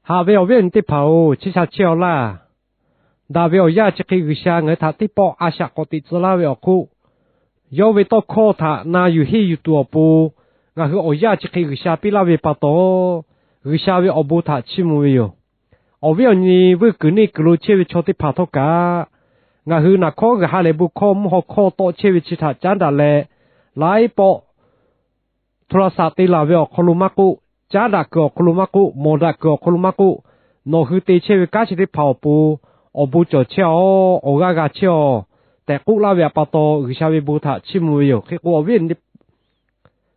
Haꞈ ve awˬ viˉ awˬ nyi teˇ hpaˍ-oˬ, chehˇ sha chehˇ-aw laˇ. Daꞈ ve awˬ yanˇ chi hk'e G'uiˬsha ngaˬ hui htaꞈ teˇ pawˆ a shaꞈ k'awꞈ teꞈ tcuh laˇ ve awˬ hk'oˆ, yawˇ ve tawˇ hkawˇ htaꞈ na yuˬ henˇ yuˬ tuˬ awˬ pon, ngaˬ hui awˬ yanˇ chi hk'e G'uiˬsha piˇ laˇ ve pa taw, G'uiˬsha ve awˬ bon htaꞈ chiˇ mvuh ve yoˬ. Awˬ viˉ awˬ nyi vuiˇ kuiˬ neˇ kuiˬ lo chehˇ ve chaw teˇ hpaˍ htawˇ kaꞈ, ngaˬ hui naˬ hkawˉ g'uiˬ ha lehˬ bon hkawˇ mvuhˇ haw hkawˇ tawˆ chehˇ ve chi htaꞈ caˉ daꞈ leh, laiˉ pawˆ htoˇ laˇ saꞈ te laˬ ve awˬ hk'aw lo maˇ k'oˆ, caˉ daꞈ kuiˬ awˬ hk'aw lo maˇ k'oˆ, mawˬ daꞈ kuiˬ awˬ hk'aw lo maˇ k'oˆ, nawˬ hui te chehˇ ve kanˉ chi teˇ hpaˍ awˬ pon awˬ bon cawˬ chehˇ-aˬ, awˬ g'aˇ g'a chehˇ-aˬ tehꞈ k'oˆ laˇ ve pa taw, G'uiˬsha ve bon htaꞈ chiˇ mvuh ve yoˬ. Hk'e k'o, awˬ viˉ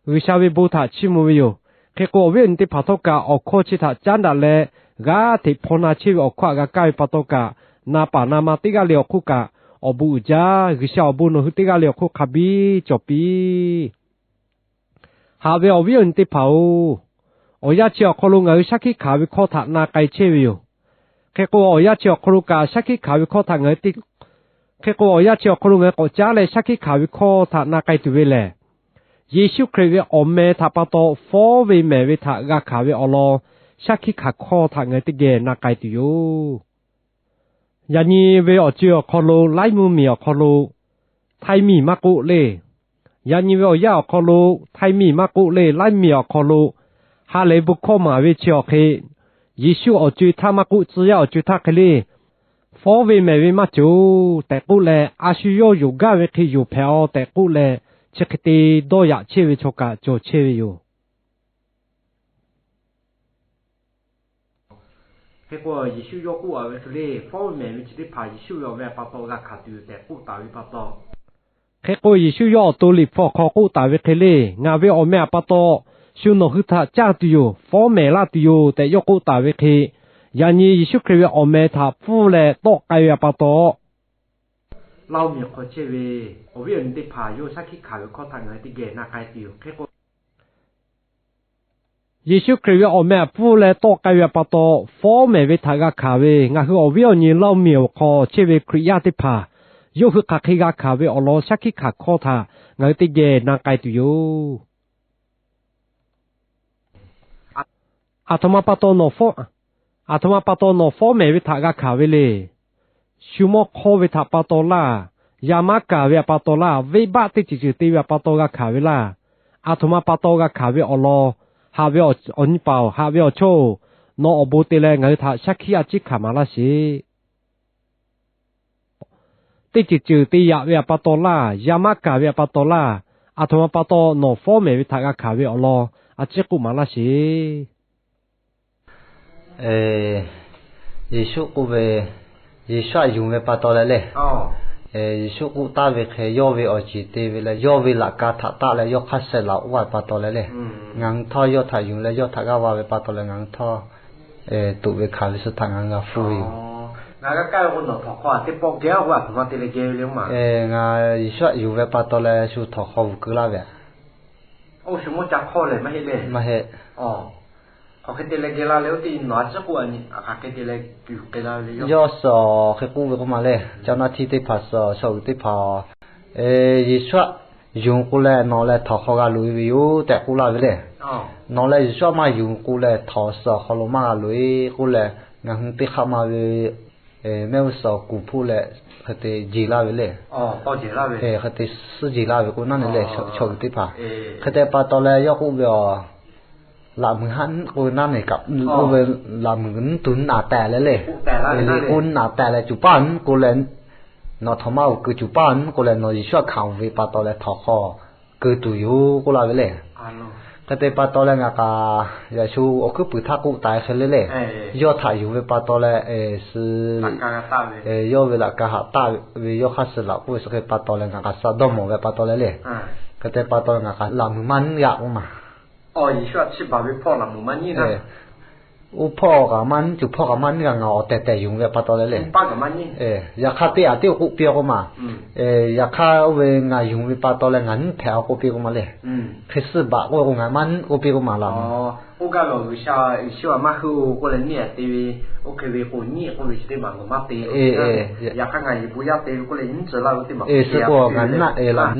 G'uiˬsha ve bon htaꞈ chiˇ mvuh ve yoˬ. Hk'e k'o, awˬ viˉ awˬ nyi teˇ hpaˍ htawˇ kaꞈ awˬ hkawˇ chi htaꞈ caˉ daꞈ leh, g'aˇ hteꞈ hpaw na chehˇ ve awˬ hkawˇ htaꞈ g'a kaˇ ve pa taw kaꞈ, na paˍ na ma teˇ g'aˇ le awˬ hk'oˆ kaꞈ awˬ bon uiˍ jaˇ. G'uiˬsha awˬ bon nawˬ hui teˇ g'aˇ le awˬ hk'oˆ hk'a biˇ cawˬ piˇ. Haꞈ ve awˬ viˉ awˬ nyi teˇ hpaˍ-oˬ, awˬ yanˇ chi awˬ hk'aw lo ngaˬ hui shaˉ hkiˆ hkanˍ ve hkawˇ htaꞈ na k'ai chehˇ ve yoˬ. Hk'e k'o, awˬ yanˇ chi awˬ hk'aw lo kaꞈ shaˉ hkiˆ hkanˍ ve hkawˇ htaꞈ ngaˬ hui te, hk'e k'o, awˬ yanˇ chi awˬ hk'aw lo ngaˬ hui k'awꞈ caˉ leh shaˉ hkiˆ hkanˍ ve hkawˇ htaꞈ na k'ai tuˬ ve lehˬ, Yeˍsuˆ Hkriꞈ ve awˬ meh htaꞈ pa taw fawˉ ve mehˍ ve htaꞈ g'a hkanˍ ve awˬ lawn shaˉ hkiˆ hkanˍ hkawˇ htaꞈ ngaˬ hui teˇ geh na k'ai tuˬ yoˬ. Yaꞈ nyi ve awˬ co-e awˬ hk'aw lo laiˉ mvuhˇ miˬ awˬ hk'aw lo htaiˇ miˬ maˇ k'oˆ le. Yaꞈ nyi ve awˬ yanˇ awˬ hk'aw lo htaiˇ miˬ maˇ k'oˆ le, laiˉ miˬ awˬ hk'aw lo ha lehˬ ve bon hkawˇ maˍ ve chi awˬ hk'e, Yeˍsuˆ awˬ co-e htaˇ maˇ k'oˆ, tcuh yaˇ awˬ co-e htaˇ hk'e le, fawˉ ve mehˍ ve maˇ cawˬ tehꞈ k'oˆ leh, a shu yawˇ yonˍ gaˇ ve hk'e yonˍ hpehꞈ-aˬ tehꞈ k'oˆ leh, chi hk'e te dawˇ yaꞈ chehˇ ve chaw kaꞈ cawˬ chehˇ ve yoˬ. Hk'e k'o, Yeˍsuˆ yawˇ k'oˆ-a ve hk'e le, fawˉ ve mehˍ ve chi teˇ hpaˍ Yeˍsuˆ ve awˬ meh pa taw g'a hkanˍ tuˬ yoˬ tehꞈ k'oˆ taˍ ve pa taw, hk'e k'o, Yeˍsuˆ yawˇ awˬ to liꞈ hpu awˬ hk'aw k'oˆ taˍ ve hk'e le, ngaˬ ve awˬ meh pa taw shu nawˬ hui htaꞈ caˇ tuˬ yoˬ, fawˉ mehˍ laˇ tuˬ yoˬ tehꞈ yawˇ k'oˆ taˍ ve hk'e, yaꞈ nyi Yeˍsuˆ Hkriꞈ ve awˬ meh htaꞈ pfuhˇ leh tawˆ k'ai ve pa taw, Laˇ-oˬ miˬ hk'aw chehˇ ve awˬ viˉ awˬ nyi teˇ hpaˍ yawˇ shaˉ hkiˆ hkanˍ ve hkawˇ htaꞈ ngaˬ hui teˇ geh na k'ai tuˬ yoˬ. Hk'e k'o, Yeˍsuˆ Hkriꞈ ve awˬ meh htaꞈ pfuhˇ leh tawˆ k'ai ve pa taw, fawˉ mehˍ ve htaꞈ g'a hkanˍ ve ngaˬ hui awˬ viˉ awˬ nyi Laˇ-oˬ miˬ awˬ hk'aw chehˇ ve Hkriꞈ yaˇ teˇ hpaˍ, yawˇ hui hk'aˬ hk'e g'a hkanˍ ve awˬ lawn shaˉ hkiˆ hkanˍ hkawˇ htaꞈ ngaˬ hui teˇ geh na k'ai tuˬ yoˬ. Aˬ htoꞈ ma pa taw nawˬ fawˉ, aˬ htoꞈ ma pa taw nawˬ fawˉ mehˍ ve htaꞈ g'a hkanˍ ve le. Shu mawˇ hk'awˇ ve htaꞈ pa taw laˇ, yaˇ maˉ kaˍ ve htaꞈ pa taw laˇ, venˇbaˆ teˇ ceuˬ ceuˬ te ve htaꞈ pa taw g'a hkanˍ ve laˇ. Aˬ htoꞈ ma pa taw g'a hkanˍ ve awˬ lawn, haꞈ ve awˬ nyi paˍ-oˬ, haꞈ ve awˬ chawˇ-oˬ, nawˬ awˬ bon te leh ngaˬ hui htaꞈ shaˉ hkiˆ a ciˉ hkanˍ maˍ laˇ sheˍ. Teˇ ceuˬ ceuˬ te yaꞈ ve htaꞈ pa taw laˇ, yaˇ maˉ kaˍ ve htaꞈ pa taw laˇ, aˬ htoꞈ ma pa taw nawˬ fawˉ mehˍ ve htaꞈ g'a hkanˍ ve awˬ lawn a ciˉ k'oˆ maˍ laˇ sheˍ. Yeˍsuˆ k'oˆ ve, Yeˍsuˆ htaꞈ yonˍ ve pa taw leh le. Yeˍsuˆ k'oˆ taˍ ve hk'e yawˇ ve awˬ ceˬ te ve leh yawˇ ve laꞈ ka htaꞈ taˆ leh yawˇ hk'aˇ suh laꞈ oˇ ve pa taw leh le. Ngaˬ hui htawˇ yawˇ htaꞈ yonˍ leh yawˇ htaꞈ g'aˇ va ve pa taw leh ngaˬ hui htawˇ tuꞈ ve hkanˍ ve suh htaꞈ ngaˬ hui g'a hpuˇ ve yoˬ. Ngaˬ Yeˍsuˆ htaꞈ yonˍ ve pa taw leh shu htawnˍ hk'aw vuiˬ keu laˇ ve. Maˇ heˆ. Yawˇ suh hk'e k'oˆ ve k'oˆ ma le, ca naˇ htiˇ teˇ hpaˍ suh, chaw uiˍ teˇ hpaˍ, Yeˍsuˆ htaꞈ yonˍ k'o leh nawˬ leh htawnˍ hk'aw g'a loꞈ-e ve yoˬ tehꞈ k'oˆ laˇ ve le. Nawˬ leh Yeˍsuˆ htaꞈ maˇ yonˍ k'o leh htawnˍ suh awˬ hk'aw lo maˇ g'a loꞈ-e k'oˆ leh, ngaˬ hui teˇ hk'aˆ ma ve mehˆ g'uˇ suhˍ kuˬ hpoˆ leh hk'e te jeˬ laˇ ve le. Hk'e te suhˉ jeˬ laˇ ve k'o naˉ ne le, chaw uiˍ teˇ hpaˍ. Hk'e te pa taw leh yawˇ k'oˆ ve, laꞈ muiˬ haˉ k'oˆ ve naˉ ne kaꞈ, k'oˆ ve laꞈ muiˬ nyiˇ tuˬ naˍ tehˍ leh le. K'oˆ naˍ tehˍ leh cuˬ paˇ nyiˇ k'o leh, nawˬ htawnˍ maˇ oˬ keu cuˬ paˇ nyiˇ k'o leh nawˬ Yeˍsuˆ htaꞈ hkanˍ ve pa taw leh htawnˍ hk'aw keu tuˬ yoˬ k'oˆ laˇ ve le. Hk'e te pa taw leh ngaˬ k'aꞈ, yaꞈ shu awˬ hkuiˉ puiˍ htaˇ k'oˆ taˍ hk'e le le. Yawˇ htaꞈ yonˍ ve pa taw leh, suh, yawˇ ve laꞈ ka htaꞈ taˆ ve yawˇ hk'aˇ suh laꞈ k'oˆ ve suh hk'e pa taw leh ngaˬ k'aꞈ suh dawˇ mawˬ ve pa taw leh le. Hk'e te pa taw ngaˬ k'aꞈ laꞈ muiˬ maˇ nyiˇ g'aꞈ k'oˆ ma. Oˇ hpawˇ kaꞈ maˇ nyiˇ, cuˬ hpawˇ kaꞈ maˇ nyiˇ g'aꞈ ngaˬ awˬ tehˬ tehˬ yonˍ ve pa taw leh le. Yaꞈ hk'aˇ teˇ g'aˇ tiˉ k'oˆ piˇ k'oˆ ma. Yaꞈ hk'aˇ oˇ ve ngaˬ yonˍ ve pa taw leh ngaˬ nyiˇ hpehꞈ k'oˆ piˇ k'oˆ ma le. Hk'e suhˉ baꞈ k'oˆ ve k'o ngaˬ maˇ nyiˇ k'oˆ piˇ k'oˆ ma la. Suhˉ k'o ngaˬ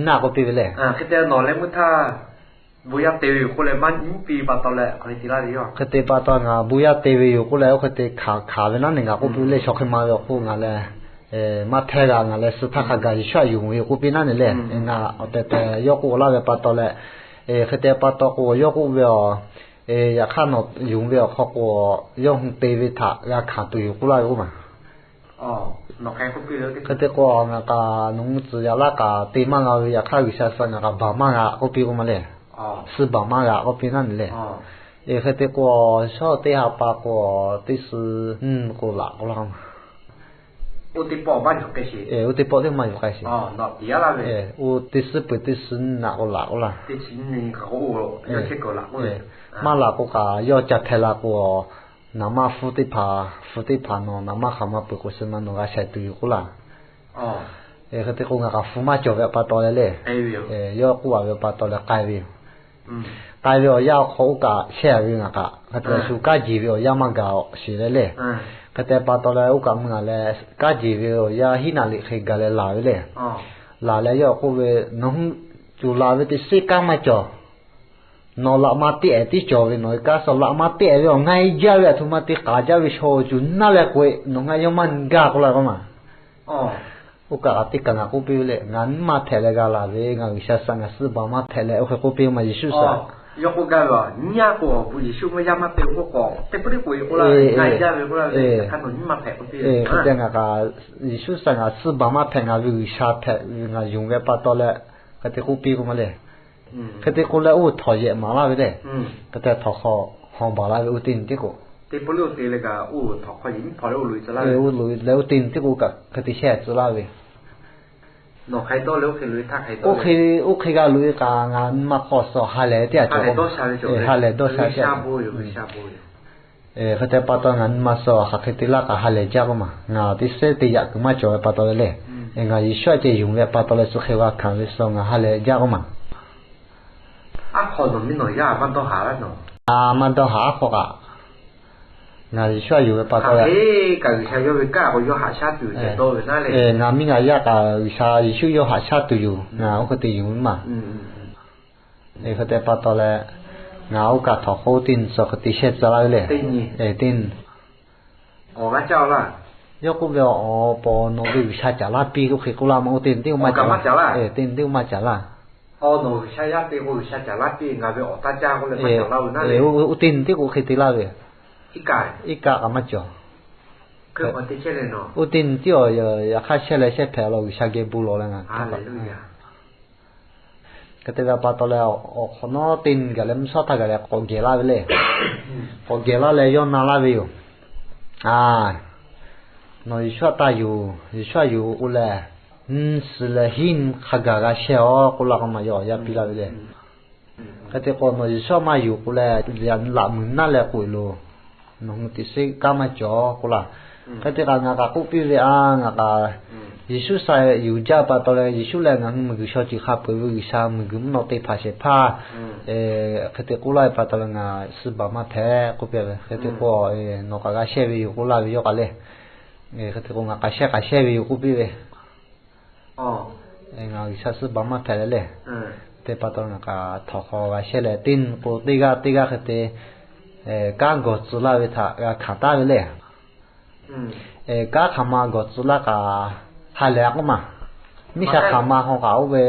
nyiˇ k'oˆ piˇ ve le. Hk'e te pa taw ngaˬ bon yaˇ te ve yoˬ k'oˆ leh, oˇ hk'e te hkanˍ hkanˍ ve naˉ neˬ ngaˬ k'oˆ piˇ leh, chaw hk'e ma ve awˬ hk'oˆ ngaˬ leh maˇ hpehˇ g'a, ngaˬ leh suh htaˇ hk'a gaˬ Yeˍsuˆ htaꞈ yonˍ ve yoˬ k'oˆ piˇ naˉ neˬ le. Ngaˬ awˬ tehˬ tehˬ yawˇ k'oˆ laˇ ve pa taw leh, hk'e te pa taw k'o yawˇ k'oˆ ve, yaꞈ hk'aˇ nawˬ yonˍ ve awˬ hk'aw k'o, yawˇ hui te ve htaꞈ g'a hkanˍ tuˬ yoˬ k'oˆ laˇ ve k'oˆ ma. Hk'e te k'o, ngaˬ kaꞈ nawˬ hui tcuhˍ yaꞈ laˇ kaꞈ te maˇ g'a ve, yaꞈ hk'aˇ G'uiˬsha suh ngaˬ kaꞈ baˬ maˇ g'a k'oˆ piˇ k'oˆ ma le. Suh baˬ maˇ g'a k'oˆ piˇ naˉ neˬ le. Hk'e te k'o, shawˉ teˇ ha pa k'o, teˇ suh nyiˇ k'o laꞈ k'oˆ laˇ ma. Oˇ teˇ pawˆ teˇ maˇ yuˬ k'ai sheˍ. Oˇ teˇ suh peuˬ teˇ suh nyiˇ naꞈ k'o laꞈ k'oˆ laˇ. Maˇ laˬ k'o kaꞈ yawˇ ca hpehꞈ la k'o, naˍ manˇ hpu teˇ hpaˍ, hpu teˇ hpaˍ nawˬ naˍ manˇ hk'aˬ ma peuˬ k'o, suh ma nawˬ g'a shaiˍ tuˬ yoˬ k'oˆ laˇ. Hk'e te k'o, ngaˬ kaꞈ hpu maˇ cawˬ ve pa taw leh le, yawˇ k'oˆ a ve pa taw leh k'ai ve yoˬ. K'ai ve awˬ yanˇ awˬ hk'aw oˇ kaꞈ shehˇ a ve ngaˬ kaꞈ, hk'e te shu kanˉ jeˬ ve awˬ yanˇ maˇ gaˬ sheˍ leh le. Hk'e te pa taw leh oˇ kaꞈ mvuh a leh, kanˉ jeˬ ve awˬ yanˇ hiˉ naˍ liꞈ hk'e gaˬ leh laˬ ve le. Laˬ leh yawˇ k'oˆ ve, Nawˬ hui cuˬ laˬ ve teˇ seˉ kanˉ maˇ cawˬ. Nawˬ laꞈ ma teˇ ehˍ tiˉ cawˬ ve, nawˬ hui kanˉ suh laꞈ ma teˇ ehˍ ve awˬ ngaˇ jaˇ ve, aˬ htoꞈ ma te k'aˍ jaˇ ve, shaw cuˬ naˇ leh k'oꞈ e, nawˬ ngaˇ yawˇ maˇ gaˇ k'oˆ laˇ k'oˆ ma. Oˇ kaꞈ kaꞈ teˇ kaꞈ ngaˬ k'oˆ piˇ ve le, ngaˬ nyiˇ maˇ hpehꞈ leh g'a laˬ ve, ngaˬ G'uiˬsha suh ngaˬ suh baˬ maˇ hpehꞈ leh, oˇ hk'e k'oˆ piˇ ma Yeˍsuˆ suh. Hk'e te ngaˬ kaꞈ Yeˍsuˆ suh ngaˬ suh baˬ maˇ hpehꞈ k'oˆ piˇ ve, ngaˬ kaꞈ Yeˍsuˆ suh ngaˬ suh baˬ maˇ hpehꞈ ngaˬ ve G'uiˬsha hpehꞈ ve ngaˬ yonˍ ve pa taw leh, hk'e te k'oˆ leh oˇ htawnˍ yehˬ maˍ laˇ ve le. Hk'e te htawnˍ hk'aw hawˬ baˬ laˇ ve oˇ teˇ nyi tiˉ k'o, oˇ loꞈ e leh oˇ teˇ nyi tiˉ k'o kaꞈ hk'e te shehˇ tcuh laˇ ve. Oˇ hk'e g'a loꞈ e kaꞈ ngaˬ nyi ma hk'aw suh ha lehˬ teˇ a cawˬ, ha lehˬ dawˇ sha ve, hk'e te pa taw ngaˬ nyi ma suh hk'aˬ hk'e te laˇ kaꞈ ha lehˬ jaˇ k'oˆ ma. Ngaˬ teˇ sehˉ teˇ yaꞈ kuiˬ maˇ cawˬ ve pa taw leh, ngaˬ Yeˍsuˆ a ceh yonˍ ve pa taw leh, suh hk'e g'a hkanˍ ve suh ngaˬ ha lehˬ jaˇ k'oˆ ma. Aˉ hk'aw nawˬ miˇ nawˬ yaˇ maˇ dawˇ haˍ laˇ nawˬ? A, maˇ dawˇ haˍ aˉ hk'aw kaꞈ, ngaˬ Yeˍsuˆ a yonˍ ve pa taw leh, kaꞈ G'uiˬsha yawˇ ve kanˉ k'o yawˇ haꞈ shaˉ tuˬ yoˬ tehꞈ dawˇ ve naˉ le. Ngaˬ miˇ ngaˬ yaˇ kaꞈ G'uiˬsha Yeˍsuˆ yawˇ haꞈ shaˉ tuˬ yoˬ, ngaˬ oˇ hk'e te yonˍ ve maˬ. Hk'e te pa taw leh, ngaˬ oˇ kaꞈ htawnˍ hk'aw oˇ teˇ nyi suh hk'e te shehˇ tcuh laˇ ve le. Teˇ nyi, yawˇ k'oˆ ve, Awˬ, paw nawˬ ve G'uiˬsha caˍ laˇ piˇ oˇ hk'e k'oˆ laˇ ma. Oˇ teˇ nyi tiˉ k'o maˇ caˍ laˇ. Oˇ teˇ nyi tiˉ k'o maˇ caˍ laˇ. Oˇ teˇ nyi tiˉ k'o hk'e te laˇ ve, iˉ kaˆ kaꞈ maˇ cawˬ. Oˇ teˇ nyi tiˉ awˬ, yaꞈ hk'aˇ shehˇ leh shehˇ hpehꞈ la G'uiˬsha geh bon lawˬ leh ngaˬ Hk'e te ve pa taw leh, awˬ hk'awꞈ nawˉ teˇ nyi gaˬ leh mvuhˇ shawˉ htaˇ gaˬ leh k'awꞈ gehˬ laˇ ve le. K'awꞈ gehˬ laˇ leh yawˇ na laˇ ve yoˬ. A, nawˬ Yeˍsuˆ a taˇ yoˬ, Yeˍsuˆ a yoˬ k'oˆ leh, nyiˇ suhˍ leh hiˉ nyi hk'a gaˬ g'a shehˇ aˬ k'oˆ laˇ k'o maˬ yawˇ awˬ yaˇ piˇ laˇ ve le. Hk'e te k'o, nawˬ Yeˍsuˆ a maˇ yoˬ k'oˆ leh, yaꞈ nyi laꞈ muiˬ naˉ leh k'oꞈ e loˬ. Nawˬ hui teˇ sehˉ kanˉ maˇ cawˬ k'oˆ laˇ. Hk'e te kaꞈ ngaˬ kaꞈ k'oˆ piˇ ve, a, ngaˬ kaꞈ Yeˍsuˆ sha yuˬ jaˇ pa taw leh, Yeˍsuˆ lehˬ ngaˬ hui miˬguiˬ shaw ceuˬ hk'a peuˬ ve G'uiˬsha, miˬguiˬ mvuhˇ naw teˇ hpaˍ shehˍ hpaˇ, hk'e te k'oˆ laˇ ve pa taw leh ngaˬ suh baˬ maˇ hpehꞈ k'oˆ piˇ ve. Hk'e te k'o, nawˬ kaꞈ g'a shehˇ ve yoˬ k'oˆ laˇ ve yawˇ kaꞈ le. Hk'e te k'o, ngaˬ kaꞈ shehˇ kaꞈ shehˇ ve yoˬ k'oˆ piˇ ve. Ngaˬ G'uiˬsha suh baˬ maˇ hpehꞈ leh le. Te pa taw ngaˬ kaꞈ htawnˍ hk'aw g'a shehˇ leh, teˇ nyi k'o teˇ g'aˇ teˇ g'aˇ hk'e te kanˉ gawˬ tcuh laˇ ve htaꞈ g'a hkanˍ taˉ ve le. Kanˉ hk'aˬ ma gawˬ tcuh laˇ kaꞈ ha lehˬ k'oˆ ma. Miˇ sha hk'aˬ ma haw kaꞈ oˇ ve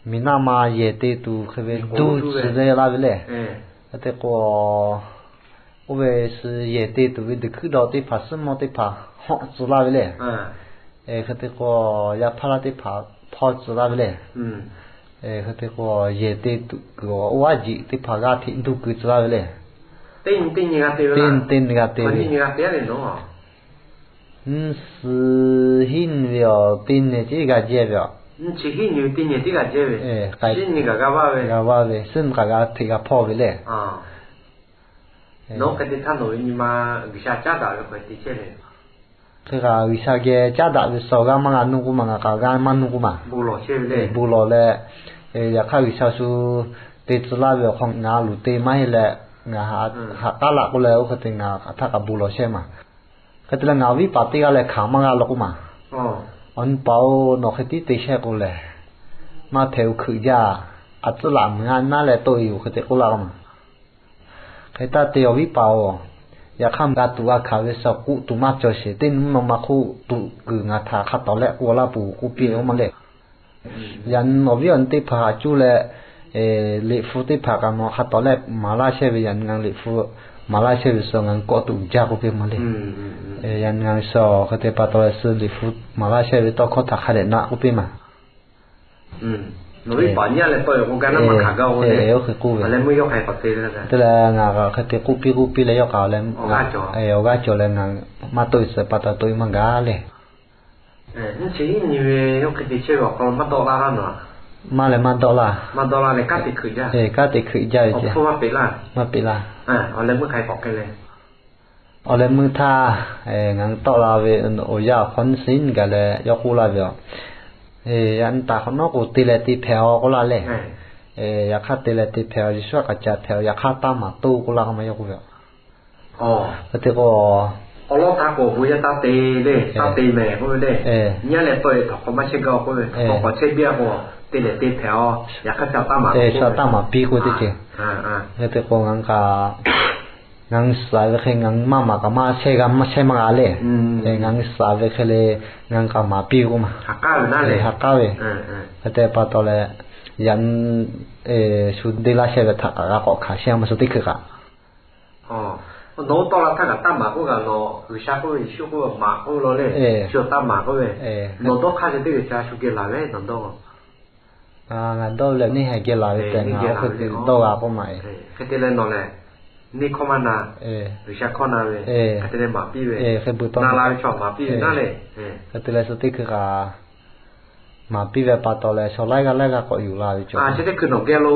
miˬ naˆ ma yehˬ te tuˬ hk'e ve duˇ tcuh ve laˇ ve le. Hk'e te k'o, oˇ ve suh yehˬ te tuˬ ve deˬ hkuiˉ daw teˇ hpaˍ, suhˉ mawˇ teˇ hpaˍ hawˆ tcuh laˇ ve le. Hk'e te k'o, yaˇ hpaˇ laˇ teˇ hpaˍ hpawˇ tcuh laˇ ve le. Hk'e te k'o, yehˬ te tuˬ kuiˬ oˇ aˉ jiꞈ teˇ hpaˍ g'aˇ hteꞈ duˇ keu tcuh laˇ ve le. Teˇ nyi teˇ nyi g'a te ve, nyiˇ suh hiˉ nyi ve awˬ teˇ nyi tiˉ g'a jehˇ ve a. G'a vaˇ ve, suhˉ nyi kaꞈ g'a hteꞈ g'a hpawˇ ve le. Hk'e kaꞈ G'uiˬsha geh caˉ daꞈ ve suh g'a maˇ g'a nuˇ k'oˆ ma, ngaˬ kaꞈ g'a maˇ nuˇ k'oˆ ma. Bon lawˬ leh, yaꞈ hk'aˇ G'uiˬsha shu te tcuh laˇ ve awˬ hk'aw ngaˬ luˬ te maˇ heˆ leh, ngaˬ haꞈ k'aˉ laꞈ k'oˆ leh, oˇ hk'e te ngaˬ htaˇ kaꞈ bon lawˬ shehˇ ma. Hk'e te leh ngaˬ viˉ paˍ teˇ g'aˇ leh hkanˍ maˇ g'a law k'oˆ ma. Awˬ nyi paˍ-oˬ, nawˬ hk'e tiˉ te shehˇ k'o lehˬ, maˇ hpehꞈ-o, hkeuꞈ jaˇ. a tcuhˉ laꞈ meuˍ a naˉ leh tawˆ e yoˬ hk'e te k'oˆ laˇ k'oˆ ma. Hk'e taˇ te awˬ viˉ paˍ-oˬ, yaꞈ hk'aˇ ga tuꞈ g'a hkanˍ ve suh k'oˆ tuˬ maˇ cawˬ sheˍ. Teˇ nyi mvuhˇ naw ma hk'oˆ tuꞈ kuiˬ ngaˬ htaꞈ hk'a tawˍ leh k'oˆ laˇ peuˬ k'oˆ piˇ k'oˆ ma le. Yaꞈ nyi awˬ viˉ awˬ nyi teˇ hpaˍ haꞈ cuˇ leh, liꞈ hpu teˇ hpaˍ kaꞈ nawˬ hk'a tawˍ leh maˍ laˇ chehˇ ve, yaꞈ nyi ngaˬ liꞈ hpu maˍ laˇ chehˇ ve suh ngaˬ kawˆ tuꞈ jaˇ k'oˆ piˇ ma le. Yaꞈ nyi ngaˬ suh hk'e te pa taw leh suh liꞈ hpu maˍ laˇ chehˇ ve tawˇ hkawˇ htaꞈ hk'a dehꞈ naꞈ k'oˆ piˇ ma. Oˇ hk'e k'oˆ ve, te leh ngaˬ hk'e te k'oˆ piˇ k'oˆ piˇ leh yawˇ kaꞈ leh, awˬ g'aˇ cawˬ leh ngaˬ maˇ tawˆ e tcuh pa taw tawˆ e maˇ gaˇ le. Maˇ leh maˇ dawˆ laˇ. Kanˉ te hkuiꞈ jaˇ ve ce. Maˇ peꞈ laˇ. Awˬ leh meuˇ htaˇ, ngaˬ hui tawˆ la ve awˬ yanˇ awˬ hk'aw nyiˇ suhˍ nyiˇ gaˬ leh yawˇ k'oˆ laˇ ve, yaꞈ nyi taˍ hk'awꞈ nawˉ k'o te leh te hpehꞈ-aw k'oˆ laˇ le. Yaꞈ hk'aˇ te leh te hpehꞈ-aw, Yeˍsuˆ htaꞈ kaꞈ ca hpehꞈ-aw, yaꞈ hk'aˇ taˇ maˍ toˇ k'oˆ laˇ k'oˆ ma yawˇ k'oˆ ve. Hk'e te k'o, awˬ lawn htaˇ k'o bon yaˇ taˇ te le, taˇ te mehˍ k'oˆ ve le. Nyi leh tawˆ e htaꞈ hk'awꞈ maˇ chehˇ gaˇ-aw k'oˆ ve, hk'awꞈ chehˇ biˇ-a k'o te leh te hpehꞈ-aw, yaꞈ hk'aˇ ca taˇ maˍ, ca taˇ maˍ piˇ k'oˆ ve teˇ ceuˬ. Hk'e te k'o, ngaˬ hui kaꞈ ngaˬ hui suhˍ ve hk'e ngaˬ hui maˇ maˍ kaꞈ maˇ chehˇ g'a, maˇ chehˇ maˇ g'a le. Ngaˬ hui suhˍ ve hk'e le ngaˬ hui kaꞈ maˍ piˇ ve k'oˆ ma. Ha k'aˉ ve, ha k'aˉ ve. Hk'e te pa taw leh, yaꞈ nyi shu deˇ laˇ chehˇ ve htaꞈ kaꞈ g'a k'awꞈ hkanˍ chehˇ-a ma shu teˇ hkui kaꞈ. Nawˬ hui tawˆ la htaˇ kaꞈ taˇ maˍ k'oˆ kaꞈ, nawˬ G'uiˬsha k'oˆ ve, Yeˍsuˆ k'oˆ ve maˍ k'oˆ ve law le. Shu taˇ maˍ k'oˆ ve, nawˬ dawˇ hk'aˇ ceh teˇ g'aˇ ca shu geh laˬ ve nawˬ dawˇ. Ngaˬ dawˇ ve lehˬ neˇ haiˬ geh laˬ ve tehꞈ ngaˬ oˇ hk'e te dawˇ g'a k'oˆ ma. Hk'e te leh nawˬ lehˬ, neˇ hkawˇ maˇ na, G'uiˬsha hkawˇ na ve, hk'e te leh maˍ piˇ ve, hk'e te leh shu teˇ hkui kaꞈ maˍ piˇ ve pa taw leh, chaw laiˉ g'aˇ laiˉ g'aˇ k'awꞈ yuˬ la ve cawˬ. Chi teˇ hkui nawˬ geh lo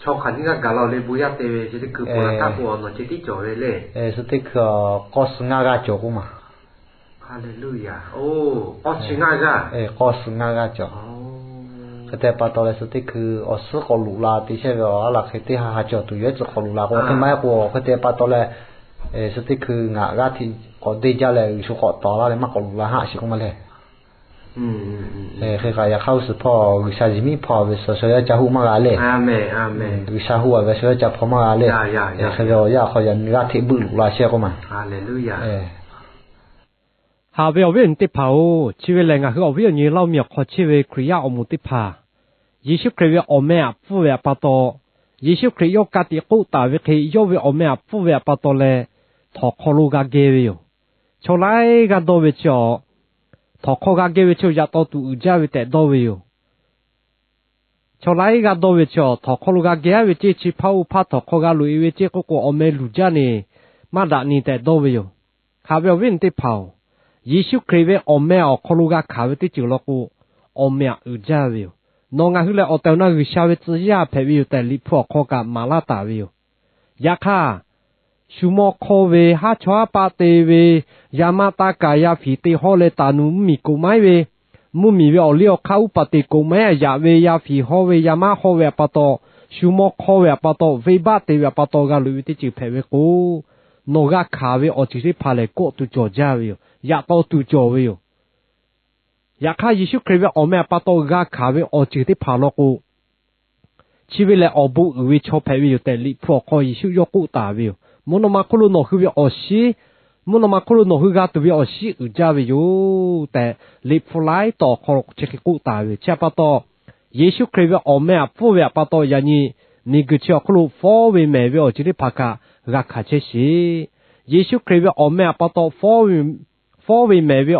chaw hk'aˬ nyiˇ g'aˇ gaˬ la le, bon yaˇ te ve chi teˇ hkui pon la kaˇ k'o nawˬ ceh tiˉ cawˬ ve le. Chi teˇ hkui k'awˇ suh ngaˇ g'aˇ cawˬ k'oˆ ma. Haleˍluˇyaˬ. K'awˇ suh ngaˇ g'aˇ, k'awˇ suh ngaˇ g'aˇ cawˬ. Hk'e te pa taw leh, suh teˇ hkui awˬ suhˉ k'awꞈ loꞈ la te chehˇ ve awˬ a laˬ hk'e teˇ ha ha cawˬ tuˬ yoˬ, ehˉ tcuh k'awꞈ loꞈ la k'o, hk'e maˇ heˆ k'o, hk'e te pa taw leh, suh teˇ hkui ngaˬ g'aˇ hteꞈ k'awꞈ deˇ jaˇ leh, G'uiˬsha k'awꞈ tawˍ laˇ leh maˇ k'awꞈ loꞈ la haˆ shiˍ k'oˆ ma le. Hk'e kaꞈ yaꞈ hk'aˇ g'uˇ suhˍ hpawˇ G'uiˬsha yiˬ miˉ hpawˇ ve suh shaw yaˇ ca hoˆ maˇ g'a le. G'uiˬsha hoˆ a ve shaw yaˇ ca hpawˇ maˇ g'a le. Hk'e ve awˬ yanˇ hk'aw yaꞈ nyi g'aˇ hteꞈ buiˆ loꞈ la chehˇ k'oˆ ma. Haꞈ ve awˬ viˉ awˬ nyi teˇ hpaˍ-oˬ, chi ve lehˬ ngaˬ hui awˬ viˉ awˬ nyi Laˇ oˇ miˬ awˬ hk'aw chehˇ ve Hkriꞈ yaˇ awˬ moˍ teˇ hpaˍ, Yeˍsuˆ Hkriꞈ ve awˬ meh aꞈ pfuhˇ ve aꞈ pa taw, Yeˍsuˆ Hkriꞈ yawˇ ka tiꞈ k'oˆ taˍ ve hk'e yawˇ ve awˬ meh aꞈ pfuhˇ ve aꞈ pa taw leh, htawnˍ hk'aw lo g'a geh ve yoˬ. Chaw laiˉ g'aˇ dawˇ ve chi awˬ, htawnˍ hk'aw g'a geh ve chi awˬ yaꞈ taw tuˬ uiˍ jaˇ ve tehꞈ dawˇ ve yoˬ. Chaw laiˉ g'aˇ dawˇ ve chi awˬ, htawnˍ hk'aw lo g'a geh ve ceˇ, chi hpaˇ oˇ hpaˇ htawnˍ hk'aw g'a loꞈ e ve ceˇ k'oˆ k'o, awˬ meh luˬ jaˇ ne, maˇ daꞈ ni tehꞈ dawˇ ve yoˬ. Haꞈ ve awˬ viˉ awˬ nyi teˇ hpaˍ-oˬ, Yeˍsuˆ Hkriꞈ ve awˬ meh awˬ hk'aw lo g'a hkanˍ ve teˇ ceuˬ law k'o, awˬ meh aꞈ uiˍ jaˇ ve yoˬ. Nawˬ ngaˬ hui lehˬ awˬ tehˬ awˬ na G'uiˬsha ve tcuh yaˇ hpehꞈ ve yoˬ tehꞈ Liꞈ hpu awˬ hk'aw kaꞈ maˍ laˇ taˍ ve yoˬ. Yaꞈ hk'aˇ, shu mawˇ hk'awˇ ve, haˉ chawˇ haˉ paˆ te ve, yaˇ maˇ taˇ kaˍ, yaˇ fiˍ te hawˇ leh taˍ nuˬ mvuhˇmiˬ koꞈ maiˉ ve, mvuhˇmiˬ ve awˬ liˇ awˬ hk'aˇ uˉ paˍ te koꞈ maiˉ a yaꞈ ve, yaˇ fiˍ hawˇ ve, yaˇ maˇ hawˇ ve aꞈ pa taw, shu mawˇ hk'awˇ ve aꞈ pa taw, venˇbaˆ te ve aꞈ pa taw g'a loꞈ e ve teˇ ceuˬ hpehꞈ ve k'o, nawˬ g'a hkanˍ ve awˬ ceuˬ teˇ hpaˍ lehˬ kawˆ tuˬ cawˬ jaˇ ve yoˬ. Yaꞈ taw tuˬ cawˬ ve yoˬ. Yaꞈ hk'aˇ, Yeˍsuˆ Hkriꞈ ve awˬ meh aꞈ pa taw g'a hkanˍ ve awˬ ceuˬ teˇ hpaˍ law k'o, chi ve lehˬ awˬ bon uiˍ ve chaw hpehꞈ ve yoˬ tehꞈ Liꞈ hpu awˬ hk'aw Yeˍsuˆ yawˇ k'oˆ taˍ ve yoˬ. Mvuhˇ naw ma hk'oˆ lo nawˬ hui ve awˬ shinˉ, mvuhˇ naw ma hk'oˆ lo nawˬ hui g'a tuˬ ve awˬ shinˉ uiˍ jaˇ ve yoˬ tehꞈ, Liꞈ hpu laiˉ taw awˬ hk'aw lo chi hk'e k'oˆ taˍ ve yoˬ. Chi aꞈ pa taw, Yeˍsuˆ Hkriꞈ ve awˬ meh aꞈ pfuhˇ ve aꞈ pa taw, yaꞈ nyi miˬguiˬ chi awˬ hk'oˆ lo fawˉ ve mehˍ ve awˬ ceuˬ teˇ hpaˍ kaꞈ g'a hkanˍ chehˇ sheˍ. Yeˍsuˆ Hkriꞈ ve awˬ meh aꞈ pa taw fawˉ ve, fawˉ ve mehˍ ve,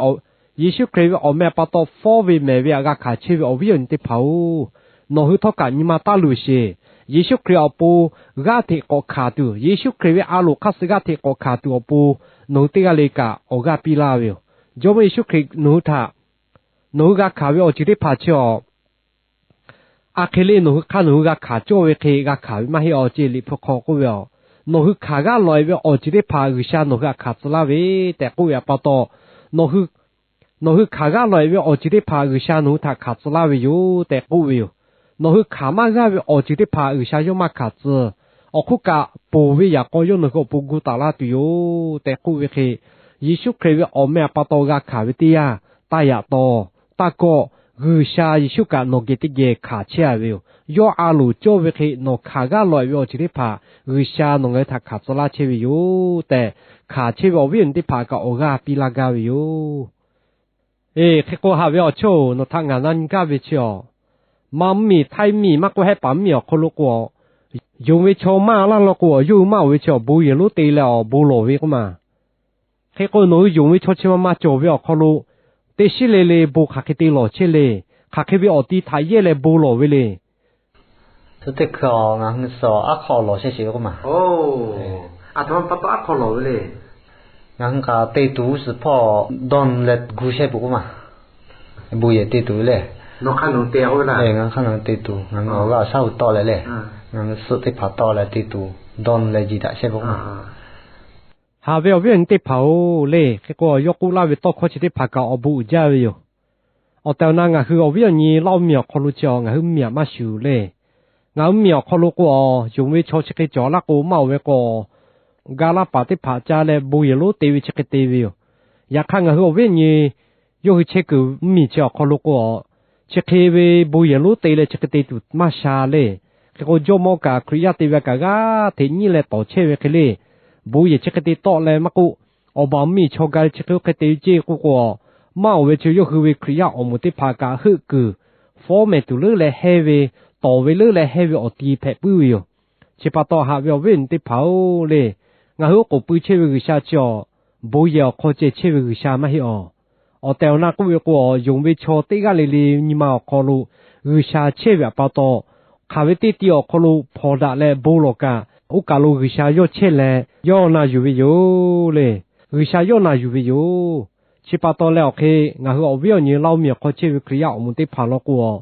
Yeˍsuˆ Hkriꞈ ve awˬ meh aꞈ pa taw fawˉ ve mehˍ ve aꞈ g'a hkanˍ chehˇ ve awˬ viˉ awˬ nyi teˇ hpaˍ-oˬ, nawˬ hui htawˇ kaꞈ nyi ma taˇ luˬ sheˍ. Yeˍsuˆ Hkriꞈ awˬ pon g'aˇ hteꞈ k'awꞈ hkanˍ tuˬ, Yeˍsuˆ Hkriꞈ ve a loˍ hk'aˇ suh g'aˇ hteꞈ k'awꞈ hkanˍ tuˬ awˬ pon, nawˬ hui teˇ g'aˇ le kaꞈ awˬ g'aˇ piˇ laˇ ve yoˬ. Jawˇmawˇ Yeˍsuˆ Hkriꞈ nawˬ hui htaꞈ nawˬ hui g'a hkanˍ ve awˬ ceuˬ teˇ hpaˍ chi awˬ, a hk'e le nawˬ hui hk'aˇ nawˬ hui g'a hkanˍ cawˇ ve hk'e g'a hkanˍ ve maˇ heˆ awˬ ceˇ. Liꞈ hpu hk'aw k'oˆ ve, nawˬ hui hkanˍ g'aˇ lawˬ e ve awˬ ceuˬ teˇ hpaˍ G'uiˬsha nawˬ hui htaꞈ hkanˍ tcuh laˇ ve tehꞈ k'oˆ ve aꞈ pa taw, nawˬ hui hkanˍ g'aˇ lawˬ e ve awˬ ceuˬ teˇ hpaˍ G'uiˬsha nawˬ hui htaꞈ hkanˍ tcuh laˇ ve yoˬ tehꞈ k'oˆ ve yoˬ. Nawˬ hui hkanˍ maˇ g'aˇ ve awˬ ceuˬ teˇ hpaˍ G'uiˬsha yawˇ maˇ hkanˍ tcuh. Awˬ hk'oˆ kaꞈ, ponˬ ve yaꞈ k'aw yawˇ nawˬ hui awˬ pon gu taˍ laˇ tuˬ yoˬ tehꞈ k'oˆ ve hk'e, Yeˍsuˆ Hkriꞈ ve awˬ meh aꞈ pa taw g'a hkanˍ ve teˇ yanˇ, taˇ yaꞈ taw, taˇ kawˆ, G'uiˬsha Yeˍsuˆ kaꞈ nawˬ geh teˇ geh hkanˍ chehˇ a ve yoˬ. Yawˇ a loˍ cawˇ ve hk'e nawˬ hkanˍ g'aˇ lawˬ e ve awˬ ceuˬ teˇ hpaˍ G'uiˬsha nawˬ ngaˬ hui htaꞈ hkanˍ tcuh laˇ chehˇ ve yoˬ tehꞈ, hkanˍ chehˇ ve awˬ viˉ awˬ nyi teˇ hpaˍ kaꞈ awˬ g'aˇ piˇ laˇ gaˇ ve yoˬ. Eˬ, hk'e k'o haꞈ ve awˬ chawˇ-oˬ, nawˬ htaꞈ ngaˬ na nyi gaˇ ve chi a, maˇ mvuhˇmiˬ htaiˇ miˬ maˇ k'oˆ, hehˆ paˍ mvuhˇmiˬ awˬ hk'aw lo k'o, yonˍ ve chaw maˇ laˇ law k'o, yawˇ hui maˇ oˍ ve chi awˬ bon yehˬ lonˉ te leh awˬ bon lawˬ ve k'oˆ ma. Hk'e k'o, nawˬ hui yonˍ ve chaw chi ma ma cawˬ ve awˬ hk'aw lo, teˇ shiˉ le le bon hk'aˬ hk'e te lawˬ chehˇ le. Hk'aˬ hk'e ve awˬ ti htaꞈ yehˇ leh bon lawˬ ve le. Teˇ hkui ngaˬ hui suh aˉ hk'aw lawˬ chehˇ sheˍ ve k'oˆ ma. Aˬ htoꞈ ma pa taw aˉ hk'aw lawˬ ve le. Ngaˬ hui kaꞈ te tuˬ g'uˇ suhˍ hpawˇ dawˇ nu leh gu chehˇ peuˬ k'oˆ ma. Bon yehˬ te tuˬ ve le. Ngaˬ hk'aˇ nawˬ te tuˬ, ngaˬ hui awˬ g'aˇ awˬ shaˉ hui tawˆ leh le, ngaˬ hui suhˆ teˇ hpaˍ tawˆ leh te tuˬ dawˇ nu leh ji daꞈ chehˇ ve k'oˆ ma. Haꞈ ve awˬ viˉ awˬ nyi teˇ hpaˍ-oˬ le, hk'e k'o yawˇ k'oˆ laˇ ve tawˇ hkawˇ chi teˇ hpaˍ kaꞈ awˬ bon uiˍ jaˇ ve yoˬ. Awˬ tehˬ awˬ na ngaˬ hui awˬ viˉ awˬ nyi Laˇ oˇ miˬ awˬ hk'aw lo chi a ngaˬ hui miˬ aꞈ maˇ shuˍ le. Ngaˬ hui miˬ awˬ hk'aw lo k'o, yonˍ ve chaw chi hk'e cawˬ laˇ k'o maˇ oˬ ve k'o, ga laˇ paˍ teˇ hpaˍ ca leh bon yehˬ lonˉ te ve chi hk'e te ve yoˬ. Yaꞈ hk'aˇ ngaˬ hui awˬ viˉ awˬ nyi yawˇ hui chehˇ kuiˬ mvuhˇmiˬ chi awˬ hk'aw lo k'o, chi hk'e ve bon yehˬ lonˉ te leh chi hk'e te tuˬ maˇ sha le. Hk'e k'o, Jawˇmawˇ kaꞈ Hkriꞈ yaˇ te ve kaꞈ g'aˇ hteꞈ nyiˉ leh tawˍ chehˇ ve hk'e le, bon yehˬ chi hk'e te tawˆ leh maˇ k'oˆ, awˬ baˬ mvuhˇmiˬ chaw ga chi hk'e oˇ hk'e te ceˇ k'oˆ k'o, maˇ oˬ ve chi yawˇ hui ve Hkriꞈ yaˇ awˬ moˍ teˇ hpaˍ kaꞈ heuˆ kuiˬ fawˉ mehˍ tuˬ leuˉ leh hehnˇ ve, tawˍ ve leuˉ leh hehnˇ ve awˬ ti hpehꞈ puiˉ ve yoˬ. Chi pa taw haꞈ ve awˬ viˉ awˬ nyi teˇ hpaˍ-oˬ le, ngaˬ hui oˉ k'oˍ pui chehˇ ve G'uiˬsha chi a, bon yehˬ awˬ hk'aw ceh chehˇ ve G'uiˬsha maˇ heˆ awˬ. Awˬ tehˬ awˬ na k'oˆ ve k'o, yonˍ ve chaw teˇ g'aˇ le le nyi ma awˬ hk'aw lo G'uiˬsha chehˇ ve awˬ pa taw, hk'aˬ ve teˇ ti awˬ hk'aw lo hpawnˬ daꞈ leh bon lawˬ kaꞈ, oˇ kaˬ lo G'uiˬsha yawˇ chehˇ leh yawˇ na yuˬ ve yoˬ le. G'uiˬsha yawˇ na yuˬ ve yoˬ. Chi pa taw leh awˬ hk'e, ngaˬ hui awˬ viˉ awˬ nyi Laˇ oˇ miˬ awˬ hk'aw chehˇ ve Hkriꞈ yaˇ awˬ moˍ teˇ hpaˍ law k'o a,